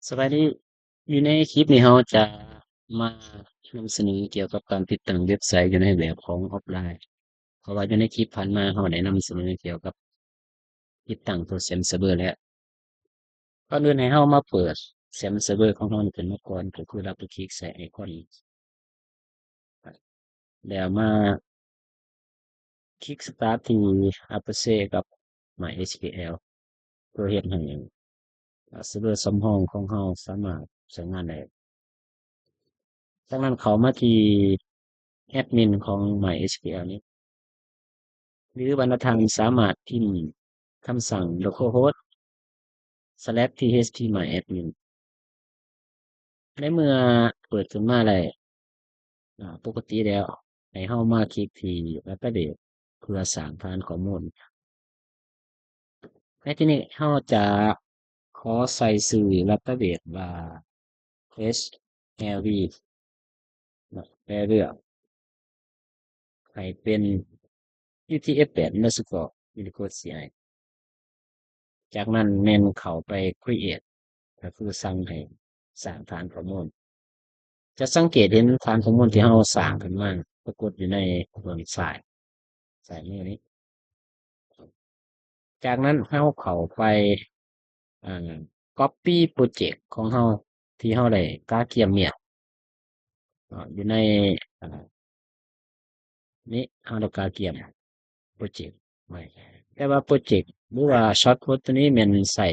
ສະບາຍດີ, ຢູ່ໃນຄລິບນີ້ເຮົາຈະມານຳສະເໜີກ່ຽວກັບການຕິດຕັ້ງເວັບໄຊຢູ່ໃນຮູບແບບຂອງອອຟລາຍ. ເພາະວ່າຢູ່ໃນຄລິບຜ່ານມາເຮົາໄດ້ນຳສະເໜີກ່ຽວກັບຕິດຕັ້ງໂຕແຊມເຊີເວີແລ້ວ. ກ່ອນອື່ນໃຫ້ເຮົາມາເປີດແຊມເຊີເວີຂອງເຮົານີ້ຂຶ້ນມາກ່ອນ, ກໍຄືເຮົາໄປຄລິກໃສ່ໄອຄອນ ແລ້ວມາຄລິກສະຕາດທີ່ Apache ກັບ MySQL ເພື່ອເຮັດໃຫ້ ອາ ເຊີເວີສຳຮອງຂອງເຮົາສາມາດໃຊ້ງານໄດ້. ຈາກນັ້ນເຂົ້າມາທີ່ແອັດມິນຂອງ MySQL ນີ້ ຫຼືວ່າທ່ານສາມາດພິມຄຳສັ່ງ localhost slash thpmyadmin. ໃນເມື່ອເປີດຂຶ້ນມາແລ້ວ ອາ ປົກກະຕິແລ້ວ ໃຫ້ເຮົາມາຄລິກທີ່ database ເພື່ອສ້າງຖານຂໍ້ມູນ. ໃນທີ່ນີ້ເຮົາຈະຂໍໃສ່ຊື່ database ວ່າ HLV ເນາະ ແລ້ວເລືອກໃຫ້ເປັນ UTF-eight underscore Unicode CI. ຈາກນັ້ນແມ່ນເຂົ້າໄປ create ກໍຄືສັ່ງໃຫ້ສ້າງຖານຂໍ້ມູນ. ຈະສັງເກດເຫັນຖານຂໍ້ມູນທີ່ເຮົາສ້າງຂຶ້ນມາປາກົດຢູ່ໃນເບື້ອງຊ້າຍ ຊ້າຍມືນີ້. ຈາກນັ້ນເຮົາເຂົ້າໄປ ອ່າ copy project ຂອງເຮົາ ທີ່ເຮົາໄດ້ກະກຽມມ້ຽນ ເນາະ ຢູ່ໃນ ອ່າ ນີ້ເຮົາໄດ້ກະກຽມໂປຣເຈັກໄວ້ ແຕ່ວ່າໂປຣເຈັກ ຫຼືວ່າຊອດໂຄດໂຕນີ້ແມ່ນໃຊ້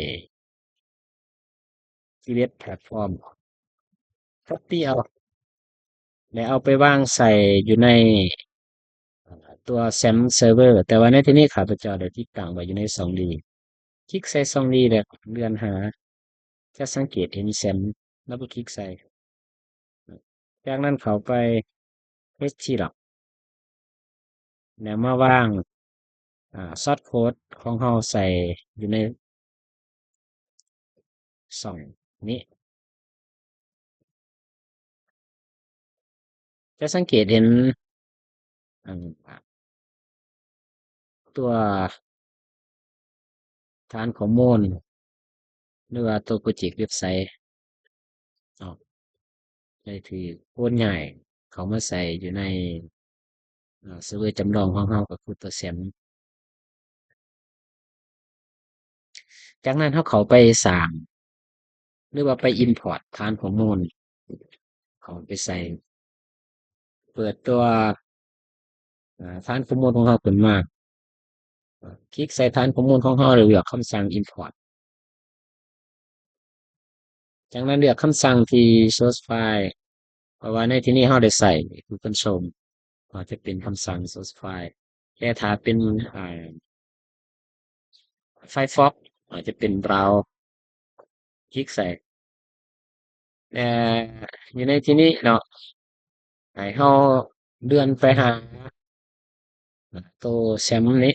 Create Platform copy ເອົາ ແລ້ວເອົາໄປວາງໃສ່ຢູ່ໃນ ອ່າ ຕົວ XAMPP Server ແຕ່ວ່າໃນທີ່ນີ້ຂ້າພະເຈົ້າໄດ້ຕິດຕັ້ງໄວ້ຢູ່ໃນຊ່ອງ D. ຄລິກໃສ່ຊ່ອງ D ແລ້ວເລື່ອນຫາ ຈະສັງເກດເຫັນ XAMPP ແລ້ວໄປຄລິກໃສ່. ຈາກນັ້ນເຂົ້າໄປ Htdocs ແລ້ວມາວາງ ອ່າ ຊອດໂຄດຂອງເຮົາໃສ່ຢູ່ໃນຊ່ອງນີ້ ຈະສັງເກດເຫັນ ອັນ ຕົວຖານຂໍ້ມູນ ຫຼືວ່າຕົວໂປຣເຈັກເວັບໄຊເນາະ ໄດ້ຖືກໂອນຍ້າຍເຂົ້າມາໃສ່ຢູ່ໃນ ເອີ ເຊີເວີຈຳລອງຂອງເຮົາ ກໍຄືຕົວ XAMPP. ຈາກນັ້ນເຮົາເຂົ້າໄປສ້າງ ຫຼືວ່າໄປ import ຖານຂໍ້ມູນ ເຂົ້າໄປໃສ່ ເປີດຕົວ ເອີ ຖານຂໍ້ມູນຂອງເຮົາຂຶ້ນມາ ຄລິກໃສ່ຖານຂໍ້ມູນຂອງເຮົາ ແລ້ວເລືອກຄຳສັ່ງ import. ຈາກນັ້ນເລືອກຄຳສັ່ງທີ່ source file ເພາະວ່າໃນທີ່ນີ້ເຮົາໄດ້ໃຊ້ Google Chrome ກໍຈະເປັນຄຳສັ່ງ source file ແຕ່ຖ້າເປັນ ອ່າ Firefox ອາດຈະເປັນ browse ຄລິກໃສ່ ແຕ່ຢູ່ໃນທີ່ນີ້ເນາະ ໃຫ້ເຮົາເລື່ອນໄປຫາ ໂຕ XAMPP ນີ້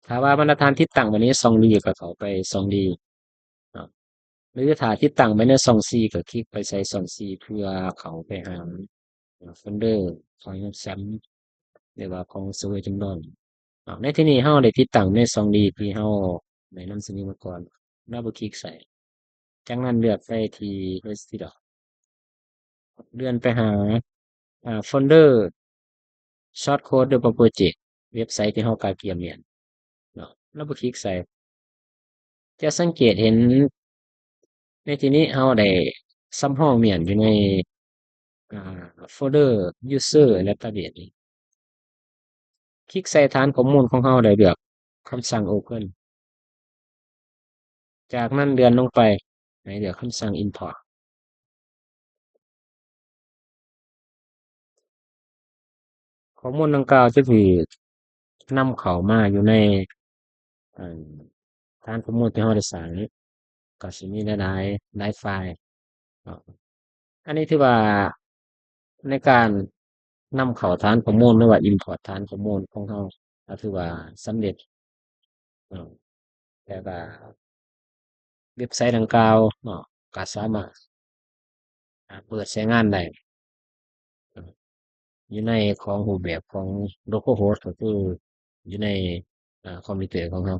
ຖ້າວ່າບັນດາທ່ານຕິດຕັ້ງໄວ້ໃນຊ່ອງ D ກໍເຂົ້າໄປຊ່ອງ D ເນາະ ຫຼືຖ້າຕິດຕັ້ງໄວ້ໃນຊ່ອງ C ກໍຄລິກໄປໃສ່ຊ່ອງ C ເພື່ອເຂົ້າໄປຫາໂຟນເດີຂອງ XAMPP ຫຼືວ່າຂອງເຊີເວີຈຳລອງເນາະ. ໃນທີ່ນີ້ເຮົາໄດ້ຕິດຕັ້ງໃນຊ່ອງ D ທີ່ເຮົາໄດ້ນຳສະເໜີມາກ່ອນ ດັບເບິນຄລິກໃສ່ ຈາກນັ້ນເລືອກໄປທີ່ Htdocs ເລື່ອນໄປຫາ ອ່າ ໂຟນເດີ ຊອດໂຄດ ຫຼືວ່າໂປຣເຈັກເວັບໄຊທີ່ເຮົາກະກຽມມ້ຽນເນາະ ແລ້ວໄປຄລິກໃສ່ ຈະສັງເກດເຫັນໃນທີ່ນີ້ເຮົາໄດ້ສຳຮອງມ້ຽນຢູ່ໃນ ອ່າ ໂຟນເດີ user ແລະ database ນີ້ ຄລິກໃສ່ຖານຂໍ້ມູນຂອງເຮົາ ແລ້ວເລືອກຄຳສັ່ງ open. ຈາກນັ້ນເລື່ອນລົງໄປ ໃຫ້ເລືອກຄຳສັ່ງ import. ຂໍ້ມູນດັ່ງກ່າວຈະຖືກນຳເຂົ້າມາຢູ່ໃນ ເອີ ຖານຂໍ້ມູນທີ່ເຮົາໄດ້ສ້າງນີ້ ກໍຊິມີຫຼາຍໆ ຫຼາຍໄຟລ໌ເນາະ. ອັນນີ້ຖືວ່າໃນການນຳເຂົ້າຖານຂໍ້ມູນ ຫຼືວ່າ import ຖານຂໍ້ມູນຂອງເຮົາ ກໍຖືວ່າສຳເລັດເນາະ ແລ້ວກໍເວັບໄຊດັ່ງກ່າວເນາະ ກໍສາມາດ ອ່າ ເປີດໃຊ້ງານໄດ້ ຢູ່ໃນຂອງຮູບແບບຂອງ localhost ກໍຄືຢູ່ໃນ ອ່າ ຄອມພິວເຕີຂອງເຮົາ.